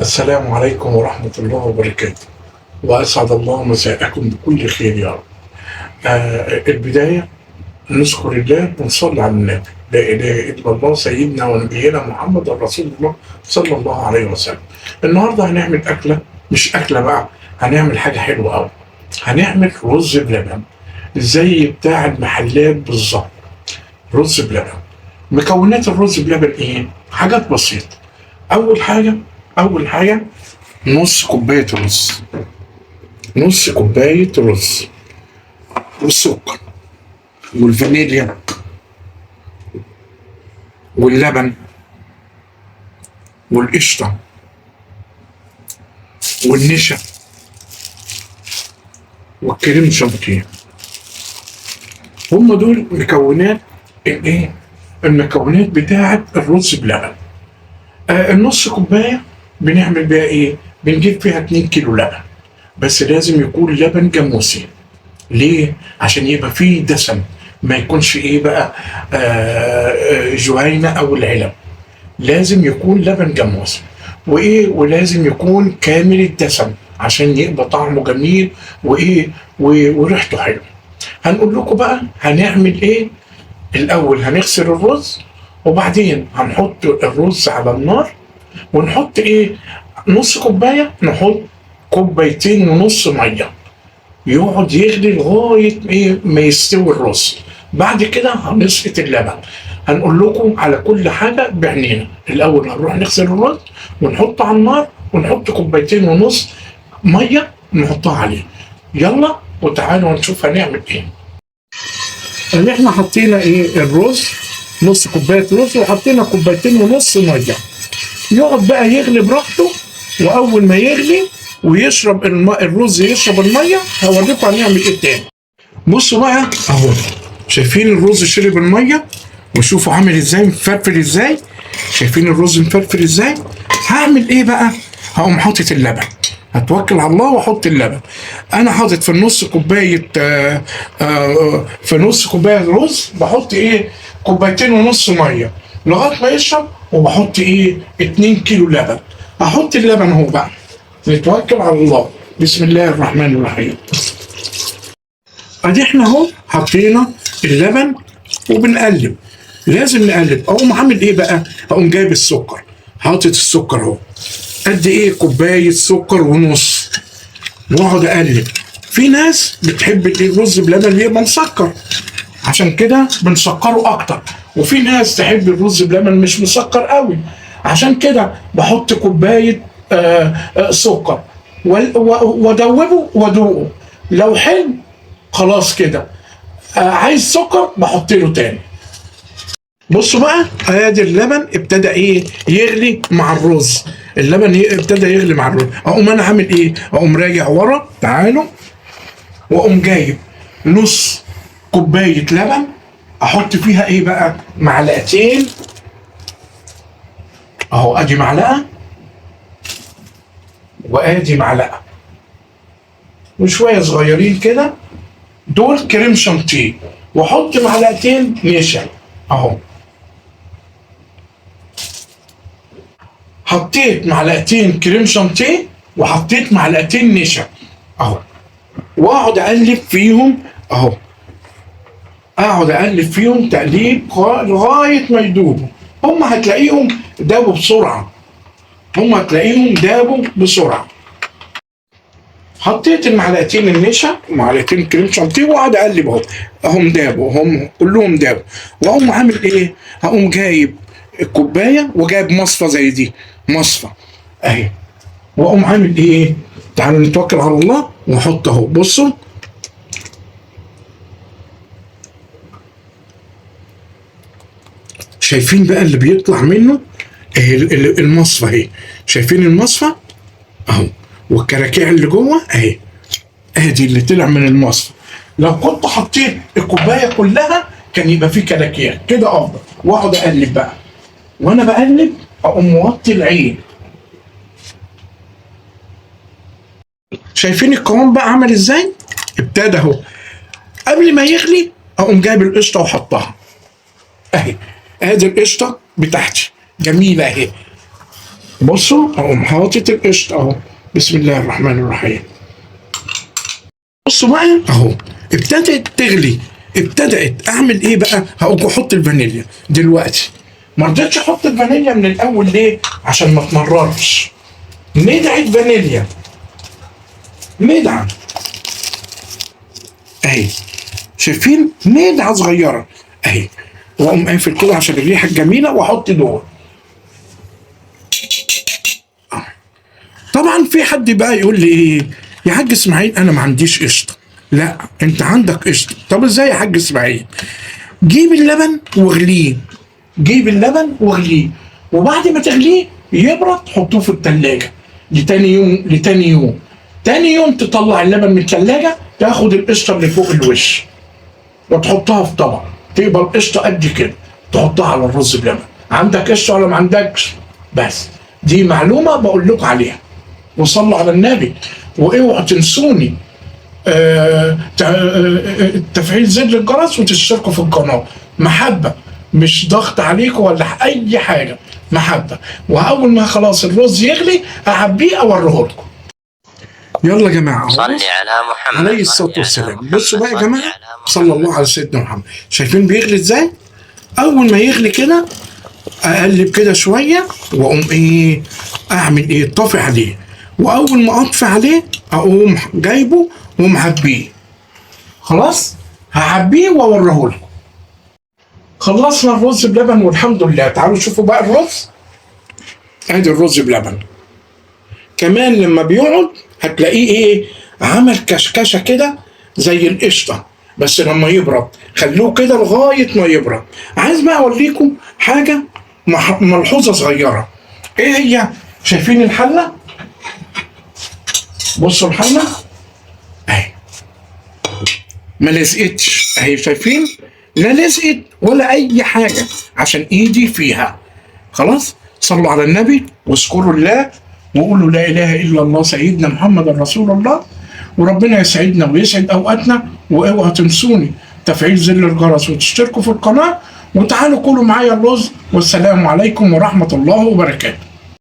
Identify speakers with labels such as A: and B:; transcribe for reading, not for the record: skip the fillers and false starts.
A: السلام عليكم ورحمة الله وبركاته، وأسعد الله مساءكم بكل خير يا رب. البداية نذكر الله ونصلي على النبي، لا إله إلا الله سيدنا ونبينا محمد رسول الله صلى الله عليه وسلم. النهاردة هنعمل أكلة، مش أكلة بقى، هنعمل حاجة حلوة أوي. هنعمل رز بلبن زي بتاع المحلات بالظبط. رز بلبن. مكونات الرز بلبن إيه؟ حاجات بسيطة. أول حاجة نص كوباية رز، نص كوباية رز، والسكر والفانيليا واللبن والقشطة والنشا والكريم شانتيه. هم دول مكونات الايه؟ المكونات بتاعة الرز بلبن. النص كوباية بنعمل بيها ايه؟ بنجيب فيها 2 كيلو لبن، بس لازم يكون لبن جاموسي. ليه؟ عشان يبقى فيه دسم، ما يكونش ايه بقى جهينة او العلب. لازم يكون لبن جاموسي، وايه؟ ولازم يكون كامل الدسم عشان يبقى طعمه جميل وايه وريحته حلوة. هنقول لكم بقى هنعمل ايه. الاول هنغسل الرز، وبعدين هنحط الرز على النار، ونحط ايه؟ نص كوباية، نحط كوبايتين ونص مية، يقعد يغلي لغاية ايه ما يستوي الرز. بعد كده هنسقط اللبن. هنقول لكم على كل حاجة بعينينا. الاول هنروح نغسل الرز ونحطه على النار، ونحط كوبايتين ونص مية نحطها عليه. يلا وتعالوا نشوف هنعمل ايه. اللي احنا حطينا ايه؟ الرز، نص كوباية رز، وحطينا كوبايتين ونص مية. يقعد بقى يغلي براحته، واول ما يغلي ويشرب الرز يشرب المية، هوريكم هنعمل ايه تاني. بصوا بقى اهو، شايفين الرز شرب المية، وشوفوا عامل ازاي، مفرفر ازاي. شايفين الرز مفرفر ازاي؟ هعمل ايه بقى؟ هقوم حاطط اللبن. هتوكل على الله واحط اللبن. انا حاطط في النص كوباية، في نص كوباية رز بحط ايه؟ كوبايتين ونص مية لغاية ما يشرب، وبحط ايه؟ 2 كيلو لبن. هحط اللبن اهو بقى. نتوكل على الله، بسم الله الرحمن الرحيم. ادي احنا اهو حطينا اللبن وبنقلب، لازم نقلب. اقوم عامل ايه بقى؟ اقوم جايب السكر، حاطط السكر اهو، قد ايه؟ كوباية سكر ونص، واقعد اقلب. في ناس بتحب الرز بلبن يبقى مسكر، عشان كده بنسكره اكتر، وفي ناس تحب الرز بلبن مش مسكر قوي، عشان كده بحط كوباية سكر وادوبه وادوقه. لو حلو خلاص كده، عايز سكر بحط له تاني. بصوا بقى، ادي اللبن ابتدى ايه؟ يغلي مع الرز. اللبن ابتدى يغلي مع الرز. اقوم انا عامل ايه؟ اقوم راجع ورا، تعالوا، واقوم جايب نص كوباية لبن، احط فيها ايه بقى؟ معلقتين اهو، ادي معلقه وادي معلقه، وشوية صغيرين كده دول كريم شانتيه، واحط معلقتين نشا اهو. حطيت معلقتين كريم شانتيه وحطيت معلقتين نشا اهو، واقعد اقلب فيهم اهو، اقعد اقلب فيهم تقليب لغاية ما يدوبوا. هم هتلاقيهم دابوا بسرعة، هم هتلاقيهم دابوا بسرعة. حطيت المعلقتين النشا ومعلقتين كريم شانتيه واقعد اقلب اهو، اهم دابوا، هم كلهم دابوا. واقوم عامل ايه؟ هقوم جايب الكوباية وجايب مصفى زي دي، مصفى اهي، واقوم عامل ايه؟ تعالوا نتوكل على الله واحط اهو. بصوا، شايفين بقى اللي بيطلع منه؟ اهي المصفى اهي، شايفين المصفى اهو، والكراكيع اللي جوه اهي، ادي اللي طلع من المصفى. لو كنت حطيت الكوباية كلها كان يبقى فيه كراكيع كده افضل. واقعد اقلب بقى، وانا بقلب اقوم موطي العين. شايفين القوام بقى عمل ازاي؟ ابتدى اهو. قبل ما يغلي اقوم جايب القشطه وحطها اهي، ادي القشطه بتاعتي جميلة اهي. بصوا اقوم حاطط القشطه اهو، بسم الله الرحمن الرحيم. بصوا بقى اهو ابتدت تغلي، ابتدت اعمل ايه بقى؟ هقوم احط الفانيليا دلوقتي. ما رضيتش احط الفانيليا من الاول ليه؟ عشان ما تمررش. ندعة فانيليا، ندعة اهي، شايفين؟ ندعة صغيرة اهي، واقوم قافل كده عشان الريحة الجميلة، واحط دول. طبعا في حد بقى يقول لي ايه يا حاج اسماعيل، انا ما عنديش قشطة. لا انت عندك قشطة. طب ازاي يا حاج اسماعيل؟ جيب اللبن واغليه، جيب اللبن واغليه، وبعد ما تغليه يبرد حطوه في التلاجة لتاني يوم. لتاني يوم، تاني يوم تطلع اللبن من التلاجة، تاخد القشطة اللي فوق الوش وتحطها في طبق، تقبل قشطة قد كده تحطها على الرز بلبن. عندك قشطة ولا ما عندكش؟ بس دي معلومة بقول لكم عليها. وصلوا على النبي، واوعوا تنسوني تفعيل زر الجرس وتشتركوا في القناة. محبة، مش ضغط عليكم ولا أي حاجة، محبة. وأول ما خلاص الرز يغلي أعبيه أوريه لكم. يلا يا جماعة،
B: صلي على محمد
A: عليه الصلاة والسلام. بصوا بقى يا جماعة، صلى الله على سيدنا محمد. شايفين بيغلي ازاي؟ أول ما يغلي كده أقلب كده شوية وأقوم إيه؟ أعمل إيه؟ طافي عليه. وأول ما أطفي عليه أقوم جايبه ومعبيه. خلاص؟ هعبيه وأوريه لكم. خلصنا الرز بلبن والحمد لله. تعالوا شوفوا بقى الرز. ادي الرز بلبن. كمان لما بيقعد هتلاقيه ايه؟ عمل كشكشه كده زي القشطه، بس لما يبرد خلوه كده لغاية ما يبرد. عايز بقى اوريكم حاجة ملحوظة صغيرة. ايه هي؟ شايفين الحلة؟ بصوا الحلة اهي، ما لزقتش اهي، شايفين؟ لا لزقت ولا اي حاجة عشان ايدي فيها. خلاص؟ صلوا على النبي واذكروا الله وقولوا لا اله الا الله سيدنا محمد رسول الله، وربنا يسعدنا ويسعد اوقاتنا. واوعوا تنسوني تفعيل زر الجرس وتشتركوا في القناة، وتعالوا كلوا معايا الرز. والسلام عليكم ورحمة الله وبركاته.